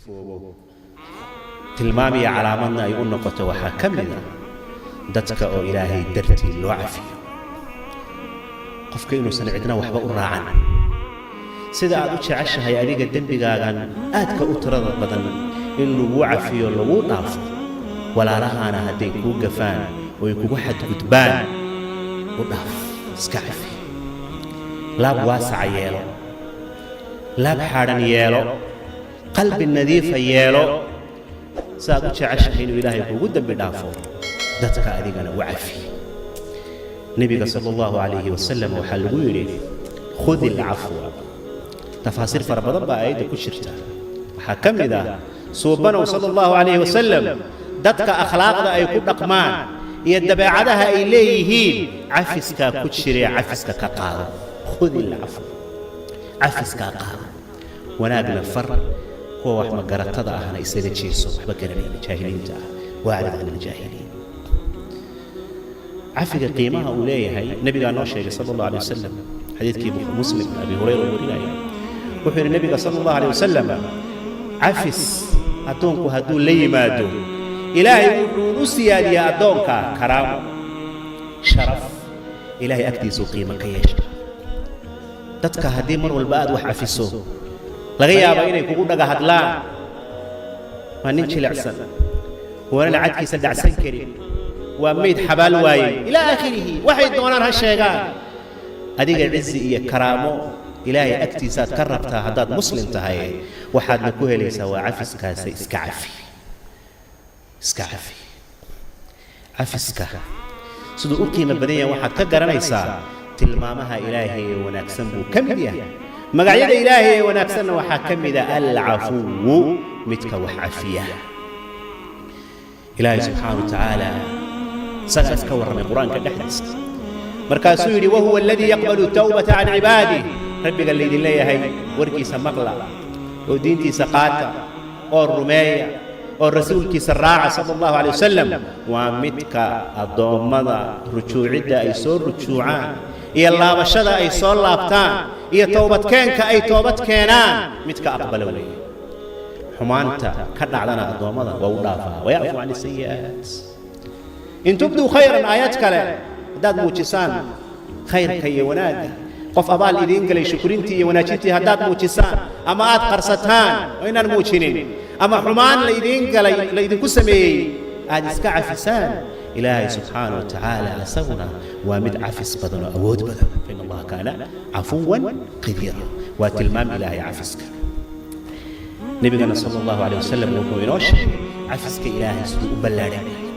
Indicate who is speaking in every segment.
Speaker 1: Sifoobo, tilmaam iyo calaamadna ay u noqoto waxaa ka mid ah dadka oo Ilaahay dartii loo cafiyo. Qofka inuusan cidna waxba u raacan, sida aad u jeceshahay adiga dembigaagan aadka u tirada badan in laguu cafiyo, laguu dhaafo, walaalahaana hadday kuu gafaan oo ay kugu xadgudbaan, u dhaaf, iska cafi. Laab waasaca yeelo, laab xaadhan yeelo, qalbi nadiifa yeelo. Siaad u jeceshahay inuu Ilaahay kuugu dembi dhaafo, dadka adigana u cafi. Nebiga sala Allahu calayhi wasalam waxaa lagu yidhi: "خذ العفو." Tafaasiir fara badan baa aayadda ku jirta. Waxaa ka mid ah, suubanow sala Allahu calayhi wasalam, dadka akhlaaqda ay ku dhaqmaan iyo dabeecadaha ay leeyihiin cafiskaa ku jiree, cafiska ka qaado. خذ العفو, cafiskaa qaado, wanaagna far, kuwa wax magaratada ahna isaga jeeso, waxba garanayna, jaahiliinta ah. وأعرض عن الجاهلين. Cafiga qiimaha uu leeyahay nebigaa noo sheegay sala Allahu alay wasalam. Xadiidkii Muslim, Abi Hurayra uu warinaya, wuxuu yidhi nebiga sala Allahu alay wasalam: cafis addoonku hadduu la yimaado, Ilaahay wuxuu u siyaadiyaa addoonka karaamo, sharaf, Ilaahay agtiisuu qiimo ka yeesha. Dadka haddii mar walba aad wax cafiso, laga yaabo inay kugu dhaga hadlaan: "Waa nin jilicsan, waanana cadkiisa dhacsan karin, waa mayd xabaal waayey," ilaa aakhirihi, waxay doonaan ha sheegaan. Adiga cizi iyo karaamo Ilaahay agtiisaad ka rabtaa haddaad Muslim tahay, waxaadna ku helaysaa waa cafiskaasa. Iska cafi, iska cafi. Cafiska siduu u qiimo badan yahay waxaad ka garanaysaa tilmaamaha Ilaahay ee wanaagsan buu ka mid yahay. Magacyada Ilaahay ee wanaagsanna waxaa ka mida Alcafuwu, midka wax cafiya. Ilaahay subxaana wa tacaala isagaa iska warramay Qur-aanka dhexdiisa. Markaasuu yidhi: "وهو الذي يقبل التوبة عن عباده." Rabbiga laydin leeyahay warkiisa maqla oo diintiisa qaata oo rumeeya oo rasuulkiisa raaca sala Allahu calay wasalam, waa midka addoommada rujuucidda ay soo rujuucaan iyo laabashada ay soo laabtaan iyo toobadkeenka ay toobad keenaan midka aqbala weeye. Xumaanta ka dhacdana addoommada waa u dhaafaa. ويعفو عن السيئات إن تبدوا خيرا. Aayad kale, haddaad muujisaan khayrka iyo wanaagga, qof abaal idiin galay shukrintii iyo wanaajintii haddaad muujisaan ama aad qarsataan oo inaan muujinin, ama xumaan la idiin galay, la idinku sameeyey, aad iska cafisaan, Ilaahay subxaana wa tacaala isaguna waa mid cafis badan oo awood badan. فإن الله كان عفوا قديرا. Waa tilmaam Ilaahay cafiska. Nebigana sala Allahu caleyh wasalam wuxuu inoo sheegay cafiska Ilaahay siduu u ballaadhan yahay.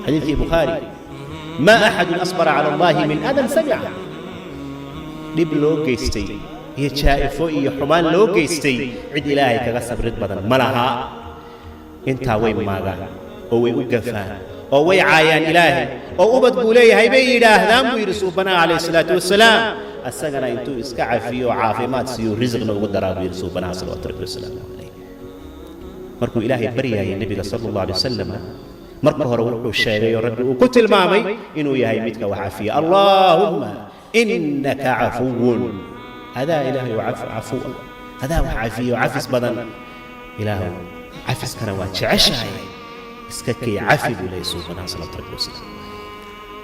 Speaker 1: Xadiidkii Bukhaari: "ما أحد أصبر على الله من أذى سمعه." Dhib loo geystay iyo jaa'ifo iyo xumaan loo geystay cid Ilaahay kaga sabrid badan ma laha. Intaa way maagaan oo way u gafaan oo way caayaan Ilaahay oo ubad buu leeyahay bay yidhaahdaan, buu yidhi suubanaha calayhi salaatu wasalaam. Asagana intuu iska cafiyo oo caafimaad siiyo, risqna ugu daraa, buu yidhi suubanaha salawaatu Rabbi wasalaamu calayh. Markuu Ilaahay baryaayay nebiga sala Allahu alay wasalam, marka hore wuxuu sheegay oo Rabbi uu ku tilmaamay inuu yahay midka wax cafiya: "اللهم إنك عفو." Adaa Ilaahay oo cafu, adaa wax cafiyo, cafis badan. Ilaahow, cafiskana waa jeceshahay, iska kay cafi, buu leeyahy suubanaha salawatu Rabbi wasalam.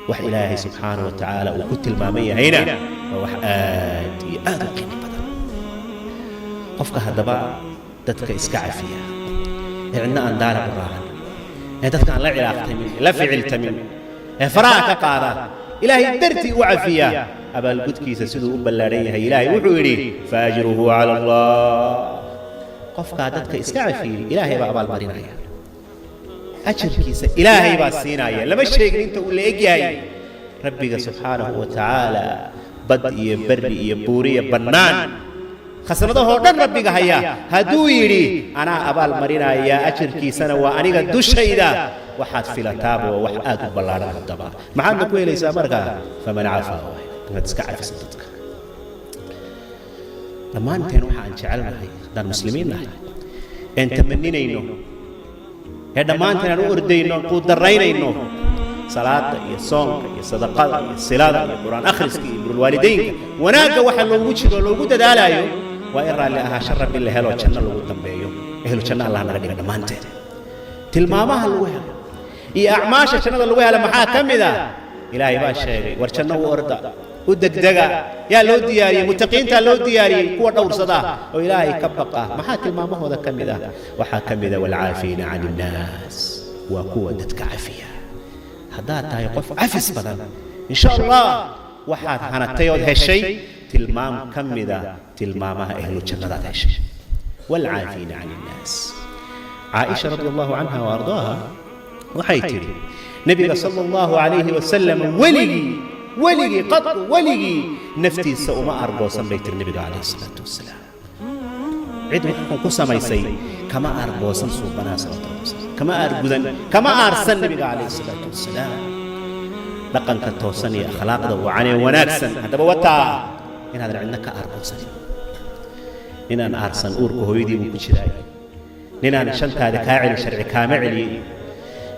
Speaker 1: Wax Ilaahay subxaana wa tacaala uu ku tilmaaman yahayna waa wax aad iyo aad u qiimo badan. Qofka haddaba dadka iska cafiya ee cidna aan daalac u raacan, ee dadka aan la cilaaqtamin, la ficiltamin, ee faraha ka qaada, Ilaahay dartii u cafiya, abaalgudkiisa siduu u ballaadhan yahay, Ilaahay wuxuu yidhi: "فأجره على الله." Qofkaa dadka iska cafiyey Ilaahay baa abaalmarinaya, ajarkiisa Ilaahay baa siinaya. Lama sheegin inta uu la eg yahay. Rabbiga subxaanahu wa tacaala bad iyo berri iyo buuriya bannaan khasnadahoo dhan rabbiga haya hadduu yidhi anaa abaal marinaya, ajarkiisana waa aniga dushayda, waxaad filataaba waa wax aad u ballaadhan. Haddaba maxaadna ku helaysaa markaa? فمن عفا, waay inaad iska cafisa dadka. Dhammaanteen waxa aan jecelnahay haddaan Muslimiin nahay een tamaninayno ee dhammaanteen aan u ordayno, quudarraynayno, salaada iyo soonka iyo sadaqada iyo silada iyo Qur-aan akhriska iyo birulwaalidaynka, wanaagga waxa loogu jiro, loogu dadaalayo, waa in raalli ahaasho Rabbi la helo, janno lagu dambeeyo. Ehlu janno Allah naga dhiga dhammaanteen. Tilmaamaha lagu helo iyo acmaasha jannada lagu helo maxaa ka mid ah? Ilaahay baa sheegay: war janno u orda, u degdega. Yaa loo diyaariyey? Mutaqiintaa loo diyaariyey, kuwa dhowrsada oo Ilaahay ka baqa. Maxaa tilmaamahooda ka mid ah? Waxaa ka mid ah waalcaafiina can innaas, waa kuwa dadka cafiya. Haddaad tahay qof cafis badan, insha Allah waxaad hanatay ood heshay tilmaam ka mida tilmaamaha ehlu jannadaad heshay. Waalcaafiina can innaas. Caaisha radi Allahu canha wa ardaaha waxay tidhi: nebiga sala Allahu calayhi wasalam weligii, weligii, qad weligii naftiisa uma argoosan, bay tiri. Nebiga calayhi salaatu wasalaam cid wuxuu ku samaysay kama argoosan. Suubanaha salawatu rabbi wasalam kama aargudan, kama aarsan nebiga calayhi salaatu wasalaam. Dhaqanka toosan iyo akhlaaqda wacan ee wanaagsan haddaba wataa inaadan cidna ka aargoosanin. Ninaan aarsan uurka hooyadii buu ku jiraay. Ninaan shantaada kaa celin sharci kaama celiyey.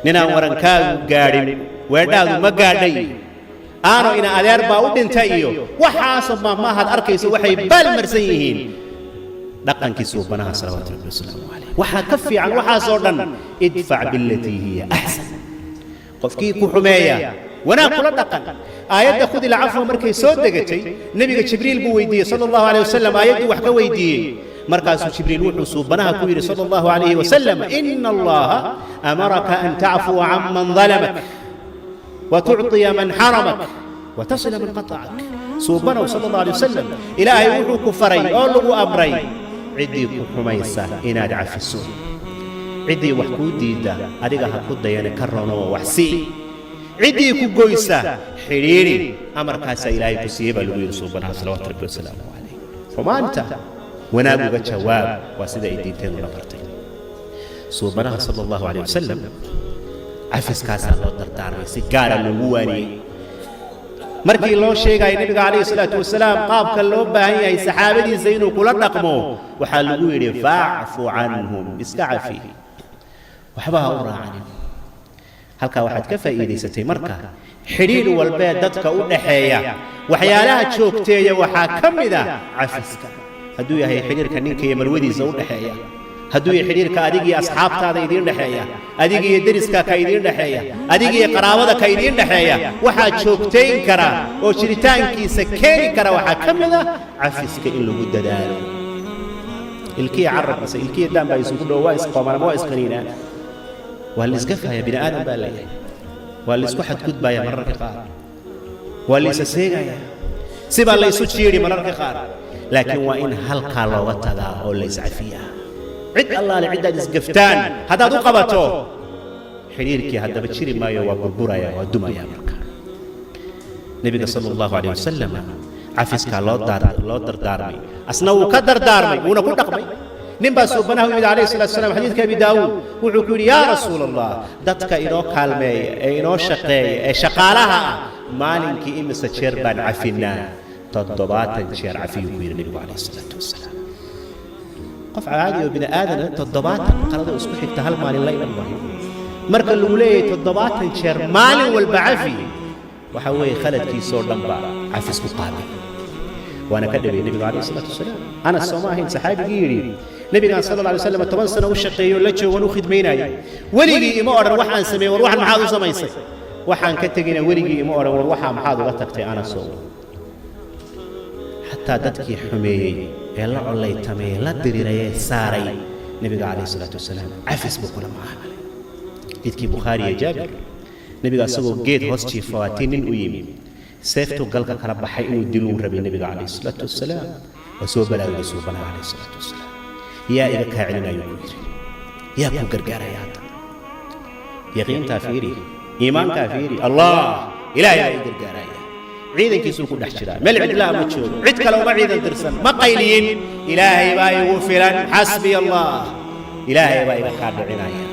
Speaker 1: Ninaan warankaagu gaadhin weedhaadu ma gaadhay. Aano ina adeer baa u dhintay iyo waxaasoo maahmaahaad arkayso waxay baalmarsan yihiin dhaqankii suubanaha salawaatu rabbi wasalaamu calayh. Waxaa ka fiican waxaasoo dhan idfac billatii hiya axsan. Qofkii ku xumeeya wanaag kula dhaqan. Aayadda khud ilcafwa markay soo degatay, nebiga Jibriil buu weydiiyey sala Allahu alayh wasalam. Aayadduu wax ka weydiiyey. Markaasuu Jibriil wuxuu suubanaha ku yidhi sala Allahu alayhi wasalam: ina Allaha amaraka an tacfuwa canman dalamak wa tucطiya man xaramak wa tasila man qaطacak. Suubanow sala Allah alay wasalam, Ilaahay wuxuu ku faray oo lagu amray ciddii ku xumaysa inaad cafiso, ciddii wax kuu diidda adiga ha ku dayane, ka ronoo wax sii, ciddii ku goysa xidhiidhi. Amarkaasaa Ilaahay ku siiyey, baa lagu yidhi suubanaha salawaatu rabbi wasalaamu calayh. Xumaanta wanaag uga jawaab, waa sida ay diinteenuna bartay. Suubanaha sala Allahu calayh wasalam cafiskaasaa loo dardaarmay, si gaara loogu waaniyey. Markii loo sheegaya nebiga calayhi salaatu wasalaam qaabka loo baahan yahay saxaabadiisa inuu kula dhaqmo, waxaa lagu yidhi: facfu canhum, iska cafi, waxba ha u raacanin. Halkaa waxaad ka faa'iidaysatay marka xidhiidh walbee dadka u dhaxeeya waxyaalaha joogteeya waxaa ka mid ah cafiska. Hadduu yahay xidhiirka ninka iyo marwadiisa u dhaxeeya, hadduu yahay xidhiirka adig iyo asxaabtaada idiin dhexeeya, adig iyo deriska ka idiin dhexeeya, adig iyo qaraabada ka idiin dhexeeya, waxaa joogtayn kara oo jiritaankiisa keeni kara waxaa ka mid ah cafiska in lagu dadaalo. Ilkiya carab mase ilkiya daan baa isugu dhow, waa isqoomaan ama waa isqaniinaa, waa la isgafaya. Bini aadam baa leeyahay, waa la isku xadgudbaya mararka qaar, waa la isa seegaya, sibaa la isu jiidhi mararka qaar, laakiin waa in halkaa looga tagaa oo la iscafiyaa. Cid allaale ciddaad isgaftaan haddaad u qabato, xidhiirkii haddaba jiri maayo, waa burburaya, waa dumaya. Marka nebiga sala Allahu calayh wasalam cafiskaa loo dardaarmay, asna wuu ka dardaarmay, wuuna ku dhaqmay. Nin baa suubanaha u yimid calayhi salatu wasalaam, xadiidka Abi Daawuud. Wuxuu ku yidhi: yaa Rasuul Allah, dadka inoo kaalmeeya ee inoo shaqeeya ee shaqaalaha ah maalinkii imise jeer baan cafinaa? 70 jeer cafiyuu, ku yidhi nebigu calayhi salaatu wasalaam. Qof caadi oo bini aadana 70 qalado isku xigta hal maalin la iman maayo. Marka lagu leeyahay 70 jeer maalin walba cafi, waxaa weeye khaladkiisoo dhan ba cafis ku qaabil. Waana ka dhabay nebigu calayhi salaatu wasalaam. Anas sooma ahayn saxaabigii yidhi: nebigaan sala Allah alay slam 10 sano u shaqeeyo, la joogan, u khidmaynayay, weligii ima odhan waxaan sameeyey war waxan maxaad u samaysay, waxaan ka tegina weligii ima odhan war waxaa maxaad uga tagtay, Anasow. Xataa dadkii xumeeyey ee la collaytamay, la diriirayee saaray, nebiga calayhi salaatu wasalaam cafis buu kula mucaamalay. Xadiidkii Bukhaari iyo Jaabir, nebiga asagoo geed hoos jiifa waa tii nin u yimi, seeftuu galka kala baxay, inuu diluu rabay nebiga calayhi salaatu wasalaam. Waa soo balaarugay suubanaha calayhi salaatu wasalaam. Yaa iga kaa celinayuu ku yidhi? Yaa ku gargaaraya? Hadda yaqiintaa fiiri, iimaankaa fiiri. Allah, Ilaahay baa ii gargaaraya. Ciidankiisuu ku dhex jiraa, meel cidlaa ma joogo, cid kale uma ciidan dirsan, ma qayliyin. Ilaahay baa igu filan, xasbiya Allah, Ilaahay baa iga kaa dhicinaya.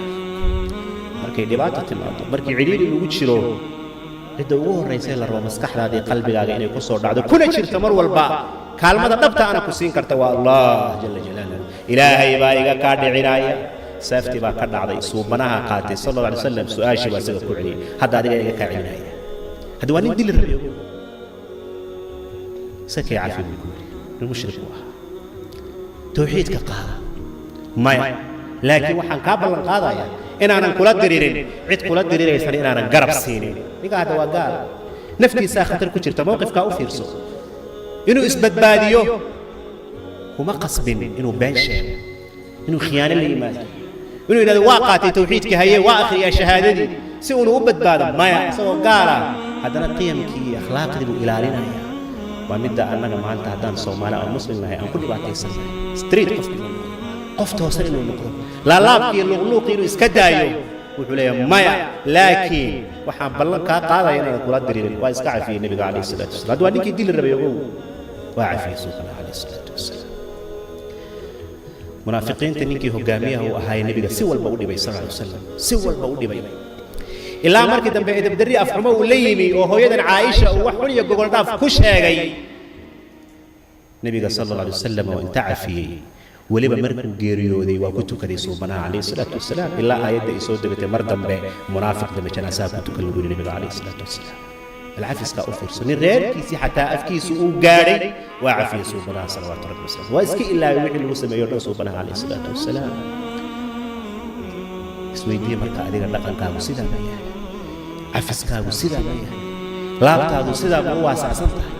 Speaker 1: Markay dhibaato timaado, markii cidhiidhi lagu jiro, cidda ugu horraysa la rabo maskaxdaada iyo qalbigaaga inay ku soo dhacdo kuna jirto mar walba, kaalmada dhabta ana ku siin karta, waa Allah jala jalaaluhu. Ilaahay baa iga kaa dhicinaya. Seeftii baa ka dhacday, suubanaha qaatay sala Allah alay wasalam. Su-aashii baa isaga ku celiyey: hadda adiga iga kaa celinaya? Hadda waa nin dili rabay ogow. Isakay cafi, buu ku yidhi. Nin mushrik buu ahaa. Tawxiidka qaada? Maya. Laakiin waxaan kaa ballan qaadayaa inaanan kula diriirin, cid kula diriiraysan inaanan garab siinin. Ninka hadda waa gaal, naftiisaa khatar ku jirta. Mowqifkaa u fiirso, inuu isbadbaadiyo kuma qasbin inuu been sheego, inuu khiyaano la yimaado, inuu yidhahdo waa qaatay tawxiidkii, haye, waa akhriyaa shahaadadii, si uunu u badbaado. Maya, isagoo gaala haddana qiyamkii iyo akhlaaqdii buu ilaalinayaa. Waa midda annaga maanta haddaan Soomaali ama Muslim nahay aan ku dhibaataysannahay. Straight qofki inuu noqdo, qof toosan inuu noqdo, laalaabkii luqluuqii inuu iska daayo. Wuxuu leeyahay maya, laakiin waxaan ballan kaa qaadaya inaanan kula diriirin. Waa iska cafiyey Nebiga calayhi salaatu wasalam. Hadda waa ninkii dili rabay, ogow, waa cafiyey suuqana calayhi salaatu wasalaam. Munaafiqiinta ninkii hogaamiyaha uu ahaay, Nebiga si walba u dhibay sal alay wasalam, si walba u dhibay, ilaa markii dambe edabdarri afxumo uu la yimi oo hooyadan Caaisha uu wax xun iyo gogol dhaaf ku sheegay, Nebiga sala alla alay wasalam oo inta cafiyey. Weliba markuu geeriyooday waa ku tukaday suubanaha calayhi salaatu wasalaam, ilaa aayadda ay soo degatay mar dambe munaafiq dambe janaasaha ku tukan lagu yidhi Nebiga calayhi salaatu wasalaam. Alcafiskaa u fiirso, nin reerkiisii xataa afkiisu uu gaadhay waa cafiyey suubanaha salawaatu rabbi wasalam. Waa iska ilaaway wixii lagu sameeyo dhan suubanaha calayhi salaatu wasalaam. Isweydiiye marka, adiga dhaqankaagu sidaa ma yahay? Cafiskaagu sidaa ma yahay? Laabtaadu sidaa ma u waasacsan tahay?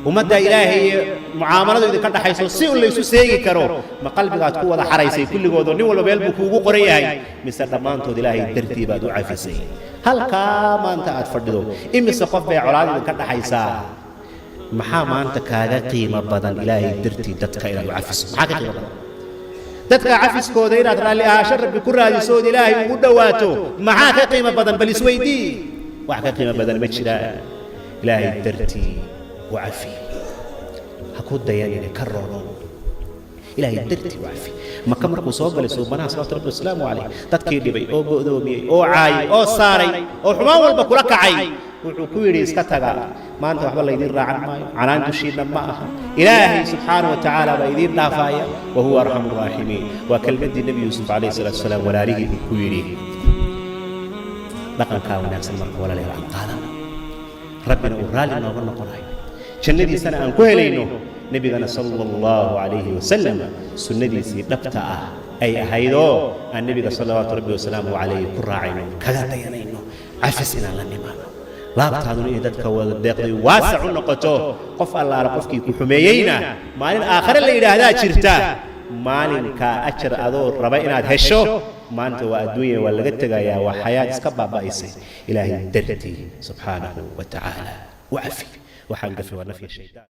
Speaker 1: Ummadda Ilaahay iyo mucaamaladu idinka dhaxayso si un laysu seegi karo, ma qalbigaad ku wada xaraysay kulligoodoo nin walba meel buu kuugu qoran yahay, mise dhammaantood Ilaahay dartii baad u cafisay? Halkaa maanta aad fadhido imise qof bay colaad idinka dhaxaysaa? Maxaa maanta kaaga qiimo badan Ilaahay dartii dadka inaad u cafiso? Maxaa ka qiimo badan dadka cafiskooda inaad raalli ahaasho Rabbi ku raadiso ood Ilaahay ugu dhowaato? Maxaa ka qiimo badan? Bal isweydii. Wax ka qiimo badan ma jiraan. Ilaahay dartii u cafi, ha ku dayanine, ka roono. Ilaahay dartii u cafi. Maka markuu soo galay suubanaha salawatu rabbi wasalaamu calayh, dadkii dhibay oo go'doomiyey oo caayay oo saaray oo xumaan walba kula kacay, wuxuu ku yidhi: "Iska taga, maanta waxba laydiin raacan maayo, canaan dushiinna ma aha, Ilaahay subxaana wa tacaala baa idiin dhaafaaya, wa huwa arxamu raaximiin." Waa kelmaddii Nebi Yuusuf calayhi salaatu wasalaam walaalihii uu ku yidhi. Dhaqankaa wanaagsan marka, walaalayaal, aan qaadano, Rabbina uu raalli nooga noqonayo, jannadiisana aan ku helayno, Nebigana sala allahu calayhi wasalam sunnadiisii dhabta ah ay ahaydoo aan Nebiga salawaatu rabbi wasalaamuhu calayhi ku raacayno, kaga dayanayno cafis inaan la nimaano, laabtaaduna inay dadka wada deeqday waasac u noqoto. Qof allaala qofkii ku xumeeyeyna, maalin aakhare la yidhaahdaa jirta, maalinkaa ajar adoo raba inaad hesho. Maanta waa adduunya, waa laga tegayaa, waa xayaad iska baaba'aysay. Ilaahay dartii subxaanahu wa tacaala u cafi. Waxaan gafay waa nafya shaydaan.